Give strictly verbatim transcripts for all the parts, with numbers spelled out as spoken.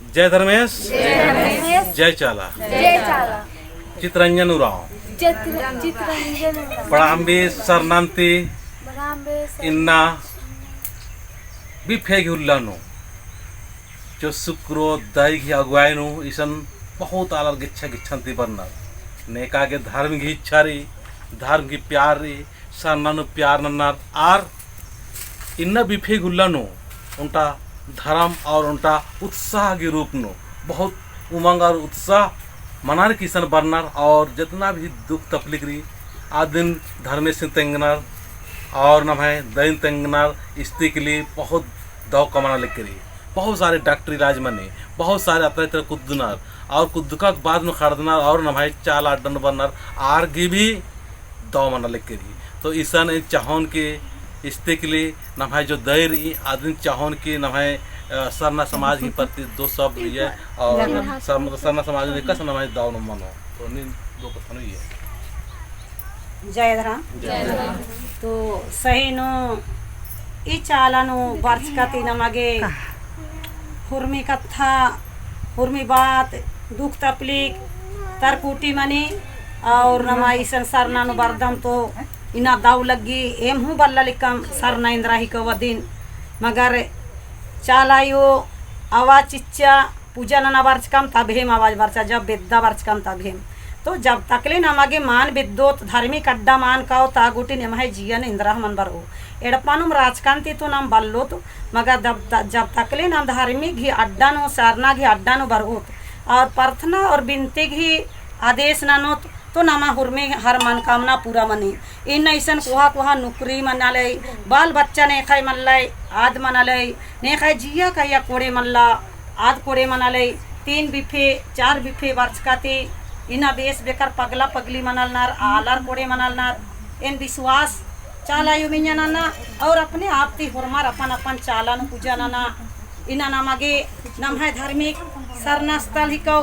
जय धर्मेस। जय धर्मेस। जय चाला। जय चाला। चितरंजन उराँव। चित्र-, चितरंजन उराँव। पड़ाम्बी सरनन ती। पड़ाम्बी सरनन। इन्ना बिफे गही उल्ला नू जो सुक्रो दई गही अगुवाई नू इसन बहुत आलर गिच्छा गिच्छन ती बरनर। नेका गे धर्म गही इच्छा रई, धर्म गही प्यार रई, सरना नू प्यार नन्नर आर इन्ना बिफे गही उल्ला नू ओन्टा धर्म और ओन्टा उत्साह गही रूप नू बहुत उमंग और उत्साह मनार की इसन बरनर और जेतना भी दुख तकलीफ रई आदिन धर्मेसिन तेंगनर और नम्है दईन तेंगनर इस्ती के लिए बहुत दव कमना लगी रई। बहुत सारे डॉक्टर इलाज मनी, बहुत सारे अतरा इतरा कुद्दनर और कुद्दका के बाद में खड़दनर और नम्है चाला अड्डा नू बरनर आर गही भी दव मना लगी रई। तो इसन एन चाहोन कि इस्ते के लिए नम्है जो दई रई, आदिन चाहोन कि नम्है, अ, सरना समाज गही प्रति दो शब्द रई और सर-, सरना समाज नू एकासे नम्है दव नू मनो। तो नीन दो कत्था नू इया। जय धरम। जय धरम। तो सही नू ई चाला नू बरचका ती नमा गे हुरमी कत्था, हुरमी बात, दुख तकलीफ, तरकुटी मनी, और नमा इसन सरना नू बरदम तो इन्ना दव लग्गी, एम हूँ बल्ला लिक्कम सरना एन्दरा हिको अदिन। मगर चाला आयो आवाज चिच्चा, पूजा नना बरचकम तबहेम आवाज बरचा, जब बेद्दा बरचकम तबहेम। तो जब तकले नमा गे मल बेद्दोत, धर्मिक अड्डा मल काओत, आ गूटी नम्है जियन एन्दरा हूँ मल बरओ। एड़पा नूम रहचकन ती तो नाम बल्लोत, मगर जब त-, जब तकले नाम धर्मिक गही अड्डा नू, सरना गही अड्डा नू बरओत, और प्रार्थना और बिनती गही आदेश ननोत, तो नमा हुरमी हर मनकामना पूरा मनी। इन्ना इसन कोहा कोहा नुकरी मना लई, बाल बच्चा नेखय मल्लय, आद मना लई, नेखय जिया कहिया कोड़े मल्ला, आद कोड़े मना लई, तीन बिफे, चार बिफे बरचका ती, इन्ना बेस बेकर पगला पगली मनालनर, आलर कोड़े मनालनर, एन विश्वास चाला आयो मइय्याँ नना, और अपने आप ती होरमर अपन अपन चाला नू पूजा नना, इन्ना नमा गे नम्है धार्मिक सरना स्थल हिको,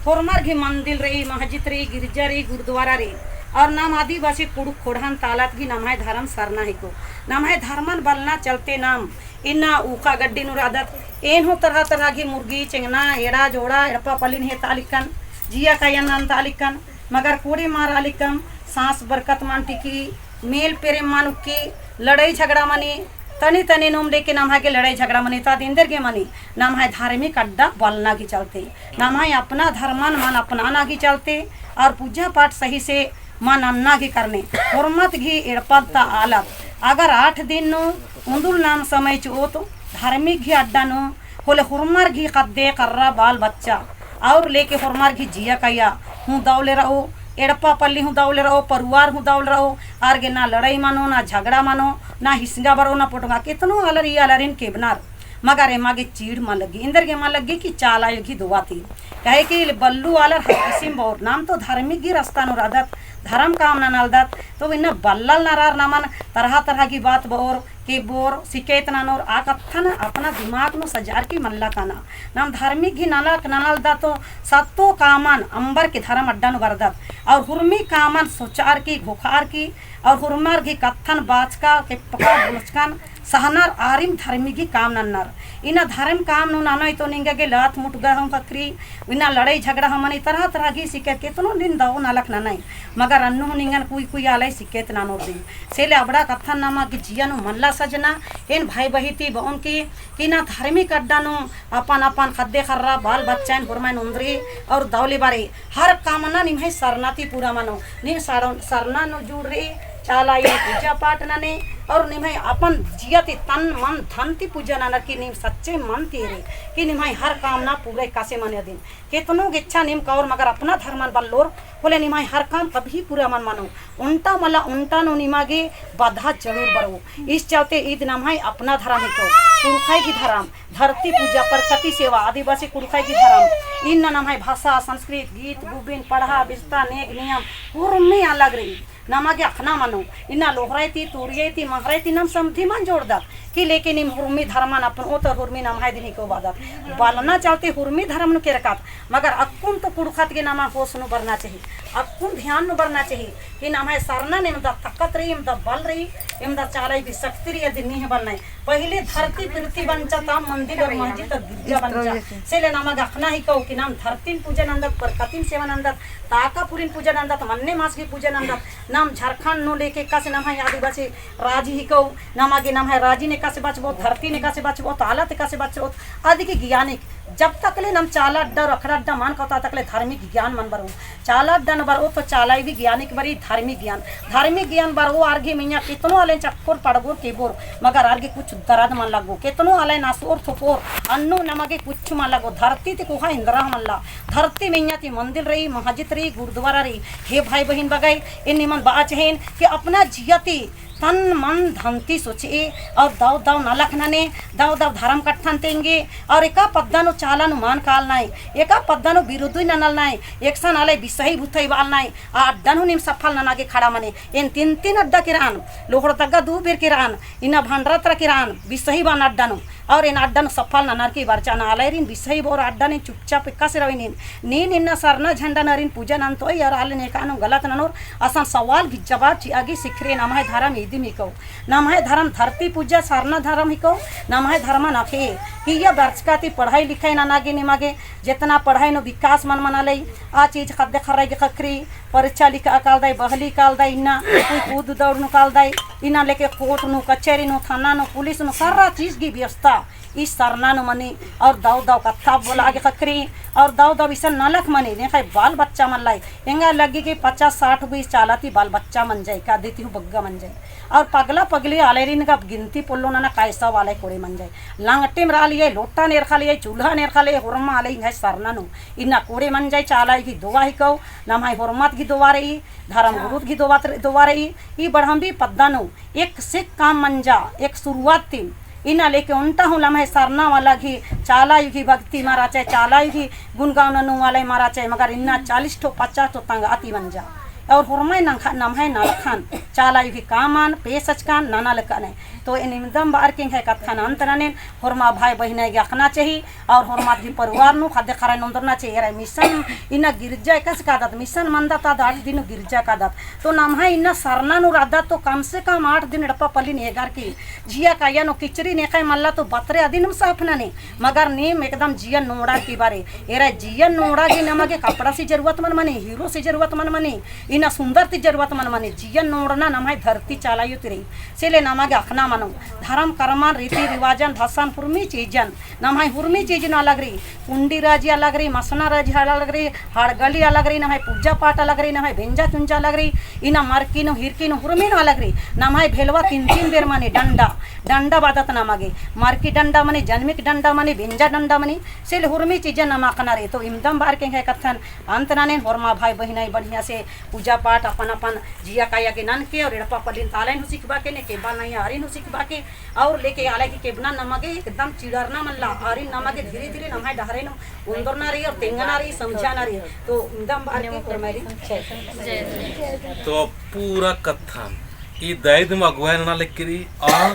होरमर गही मंदिर रई, मस्जिद रई, गिरजा रई, गुरुद्वारा रई, और नाम आदिवासी कुँड़ुख़ ख़ोंड़हन तालत गही नम्है धर्म सरना हिको। नम्है धर्मन बलना चलते नाम इन्ना उख़ा गड्डी नू रअदत, एन हूँ तरह तरह गही मुर्गी, चेंगना, एड़ा, जोड़ा, एड़पा पल्लिन हेता लिक्कन, जिया कयन नन्ता लिक्कन, मगर कोड़े मल रआ लिक्कम, साँस बरकत मल टिकी, मेल पेरेम मल उक्की, लड़ाई झगड़ा मनी, तनी तनी नूम लेके नम्है गे लड़ाई झगड़ा मनी, ता दिंदर गे मनी, नम्है धार्मिक अड्डा बलना गही चलते, नम्है अपना धर्मन मल अपनाना गही चलते, और पूजा पाठ सही से मल नन्ना गही करने, होरमत गही एड़पा ता आलत, अगर आठ दिन नू उन्दुल नाम समय चिओत, धार्मिक गही अड्डा नू, होले होरमर गही ख़द्द ख़र्रा बाल बच्चा, और लेके होरमर गही जिया कया हूँ दव ले रओ, एड़पा पल्ली हूँ दव ले रओ, परिवार हूँ दव ले रओ, आर गे ना लड़ाई मनो, ना झगड़ा मनो, ना हिसगा बरओ, ना पोटगा, केतनो आलर ई आलरिन केबनर, मगर एमा गे चीड़ मल लग्गी, एन्देर गे मल लग्गी कि चाला आयो गही दुआ ती, काहे कि बल्लू आलर हर किसिम बओर, नाम तो धार्मिक गही रस्ता नू रअदत, धर्म काम ननालदत, तो इन्ना बल्लल नरार नमन तरह तरह गही बात बओर, केबोर, शिकायत ननोर, आ कत्थन अपना दिमाग नू सजारकी मल्ला काना। नाम धार्मिक गही नलख ननालदत तो सत्तो कामन अम्बरकी धर्म अड्डा नू बरदत। और हुरमी कामन सोचारकी, घोखारकी, और हुरमर गही कत्थन बाचका, केप्पका, बुलचकन, सहनर आरिम धार्मिक गही काम नन्नर। इन्ना धर्म काम नू ननोय तो निंगा गे लात मुटगा हूँ ख़क्खरी, इन्ना लड़ाई झगड़ा हूँ मनी तरह तरह गही शिकायत केतनो दिन दव नलख ननय। मगर अन्नु हूँ निंगन कुई कुई आलय शिकायत ननोर दिम। से ले अबड़ा कत्थन नमा गही जिया नू मल्ला सजना, एन भाई बहिन ती बओन कि, कि इन्ना धार्मिक अड्डा नू अपन अपन ख़द्द ख़र्रा बाल बच्चान होरमन ओन्द्रई और दव ले बरई। हर कामना निम्है सरना ती पूरा मनो। नीम सारो-, सरना नू जुड़ रई, चाला आयो पूजा पाठ नने, और निम्है अपन जिया ती तन मन धन ती पूजा ननर कि नीम सच्चे मन ती रई, कि निम्है हर कामना पूरा एकासे मने अदिन। केतनो गेच्छा नीम काओर मगर अपना धर्मन बल्लोर, होले निम्है हर काम कभी पूरा मल मनो। ओन्टा मला ओन्टा नू निमा गे बाधा जरूर बरओ। इस चलते ईद नम्है अपना धर्म हिको, कुँड़ुख़ई गही धर्म, धरती पूजा, प्रकृति सेवा, आदिवासी कुँड़ुख़ई गही धर्म। इन्ना नम्है भाषा, संस्कृत, गीत, गुबिन, पड़हा, बिरता, नेग, नियम, हुरमी अलग रई। नमा गे अख़ना मनो। इन्ना लोहरई ती, तुरियई ती, महरई ती नाम समधी मल जोड़दत। कि लेकिन नीम हुरमी धर्मन अपनओत और हुरमी नम्है दिम हिको बअदत। बलना चलते हुरमी धर्म नू केरकत। मगर अक्कुन तो कुँड़ुख़त गे नमा होश नू बरना चाही। अक्कुन ध्यान नू बरना चाही। कि नम्है सरनन एमदा ताकत रई, एमदा बल रई, एमदा चाला आयो गही शक्ति रई, अदिन नीम बलनय। पहिले धरती पृथ्वी बंचा, ता मंदिर और मस्जिद और गिरजा बंचा। से ले नमा गे अख़ना हिकौ कि नाम धरतीन पूजा नन्दत, बरकतिन सेवा नन्दत, ताका पुरिन पूजा नन्दत, मन्ने मास गे पूजा नन्दत। नाम झारखंड नू लेके एकासे नम्है आदिवासी राजी हिकौ, नमा गे नम्है राजीन एकासे बचबओत, धरतीन एकासे बचबओत, तालात एकासे बचबओत, अदिगे ज्ञानिक जब तक ले नम चाला अड्डा और अखड़ा अड्डा मल काओत, ता तक ले धार्मिक ज्ञान मल बरओ। चाला अड्डा नू बरओ तो चाला आयो गही ज्ञानिक बरई धार्मिक ज्ञान। धार्मिक ज्ञान बरओ आर गे मइय्याँ केतनो आलय चक्कोर पड़गोर केबोर, मगर आर गे कुछ दरद मल लगो। केतनो आलय नसोर थोपोर, अन्नु नमा गे कुछ मल लगो। धरती ती कोहा इन्द्रा मल्ला। धरती मइय्याँ ती मंदिर रई, मस्जिद रई, गुरुद्वारा रई। हे भाई बहिन बग्गे, एन निमन बआ चहेन कि अपना जिया ती तन मन धन ती सोचें और दव दव नलख नने, दव दव धरम कत्थन तेंगे और एका पद्दा नू चाला नू मल कालनय, एका पद्दा नू बिरुदुई ननालनय, एकसन आलय बिसही भूतही बालनय, आ अड्डा नू नीम सफल नना गे खड़ा मने। एन तीन तीन अड्डा केरअन, लोहरदगा दू बेर केरअन, इन्ना भंडारा तरा केरअन, बिसही बान अड्डा नू। और एन अड्डा नू सफल ननर की बरचन आलय रिन बिसही बओर अड्डा नू चुपचाप एकासे रओय नीन। नीन इन्ना सरना झंडा नू आरिन पूजा नन्तोय और आलय नेका नू गलत ननोर असन सवाल गही जवाब चिआ गे सिखरे। नम्है धरम इदिम हिकौ। नम्है धरम धरती पूजा सरना धरम हिकौ। नम्है धरमन अख़े कि इय्या बरचका ती पढ़ाई लिखाई नना गे निमा गे जेतना पढ़ाई नू विकास मल मनालई, आ चीज ख़द्द ख़र्रा गे ख़क्खरी, परीक्षा लिखा कालदय, बहली कालदय, इन्ना कोई कूद दौड़ नू कालदय, इन्ना लेके कोर्ट नू, कचहरी नू, थाना नू, पुलिस नू, सारा चीज गही व्यवस्था ई सरना नू मनी। और दव दव कत्था बोला गे ख़क्खरी, और दव दव इसन नलख मनी, नेखय बाल बच्चा मल्लय, एंगा लग्गी कि पचास साठ गो ई चाला ती बाल बच्चा मंजय, का अदी ती हूँ बग्गे मंजय। और पगला पगली आलय रिन गा गिनती पोल्लो नना कैसा वाले कोड़े मंजय। लंगटिम रआलिय, लोटा नेरखालिय, चूल्हा नेरखालिय, होरमा आलय एंग्है सरना नू। इन्ना कोड़े मंजय चाला आयो गही दोवा हिकौ, नम्है होरमत गही दोवा रई, धरम गुरुत गही दोवा तर-, दोवा रई, ई बड़हम्बी पद्दा नू एक सिक काम मंजा, एक शुरुआत ती, इन्ना लेके ओन्टा हूँ नम्है सरना वाला गही चाला आयो गही भक्ति मल रहचय, चाला आयो गही गुणगान ननू वाला मल रहचय, मगर इन्ना चालीस ठो पचास ठो तंगआ ती मंजा। और होरमय नंखा नम्है नलखन, चाला आयो गही कामन, पेसचकन, नना लकनय। तो एन इमदम बअर की एंग्है कत्थन अंत ननेन, होरमा भाई बहिनय गे अख़ना चाही, और होरमत गही परिवार नू ख़द्द ख़र्रा नू ओन्दरना चाही। एरा मिशन इन्ना गिरजा एकासे कादत, मिशन मन्दत आद आठ दिन गिरजा कादत। तो नम्है इन्ना सरना नू रअदत तो कम से कम आठ दिन एड़पा पल्लिन एंगर की जिया काया नू किचरी नेखय मल्ला तो बतरे अदिन साफ नने, मगर नीम एकदम जिया नोड़ा की बारे। एरा जिया नोड़ा गे नमा गे कपड़ा सी जरूरत मल मनी, हीरो सी जरूरत मल मनी, इन्ना सुन्दर ती जरूरत मल मनी, जिया नोड़ना नम्है धरती चाला आयो ती रई। से ले नमा गे अख़ना मनो, धरम करमन, रीति रिवाजन, भासन, हुरमी चीजन, नम्है हुरमी चीज नू अलग रई, कुंडी राजी अलग रई, मसना राजी अलग रई, हड़गली अलग रई, नम्है पूजा पाठ अलग रई, नम्है बेंजा चुंजा अलग रई, इन्ना मरकी नू, हिरकी नू, हुरमी नू अलग रई। नम्है भेलवा तीन तीन बेर मनी डंडा, डंडा बादत नमा गे, मरकी डंडा मनी, जनमिक डंडा मनी, बेंजा डंडा मनी, से ले हुरमी चीजन नमा अख़ना रई। तो इमदम बअर की एंग्है कत्थन अंत ननेन। होरमा भाई बहिनय बढ़िया से पूजा पाठ अपन अपन जिया काया गे ननके और एड़पा पल्लिन ता आलयन हूँ सिखबा के, ने केबा नया आरिन हूँ सिखबा के, और लेके आलय की केबना नमा गे एकदम चिड़रना मल्ला, आरिन नमा गे धीरे धीरे नम्है डहरे नू ओन्दरना रई और तेंगना रई, समझाना रई। तो इमदम बअर की होरमारिन जय। तो पूरा कत्थन ई दईदिम अगुवाई नना लगी रई और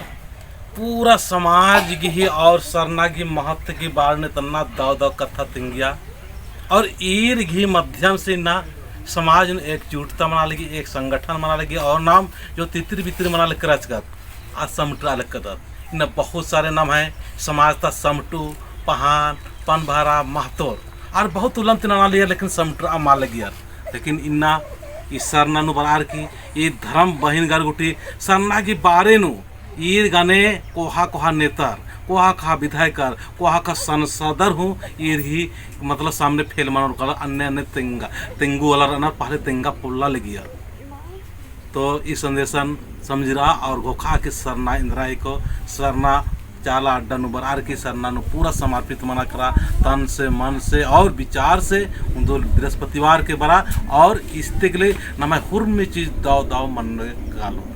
पूरा समाज गही और सरना गही महत्व गही बारे नू तन्ना दव दव कत्था तिंगिया। और ईर गही माध्यम से इन्ना समाज नू एकजुटता मना लगी, एक संगठन मना लगी और नाम जो तितिर बितिर मना लगी रहचकत, आ समटरआ लगदत। इन्ना बहुत सारे नम्है समाज ता समटू, पहान, पनभरा, महतोर और बहुत उल्लम ती नना लगियर, लेकिन समटरआ मल लगियर। लेकिन इन्ना ई सरना नू बरअर की ई धरम बहिन गर गूटी सरना गही बारे नू ईर गने कोहा कोहा नेतर, कोहा कोहा विधायकर, कोहा कोहा सांसदर हूँ ईर गही मतलब सामने फेल मनोर कालर, अन्ने अन्ने तेंगा, तेंगु वाला रअनर, पहले तेंगा पोल्ला लगियर। तो ई संदेशन समझरआ और घोखा की सरना एन्दरा हिको, सरना चाला अड्डा नू बरअर की सरना नू पूरा समर्पित मना केरा, तन से, मन से और विचार से। उन्दुल बृहस्पतिवार के बरआ और इस्ते के लिए नम्है हुरमी चीज दव दव मन्ने कालो।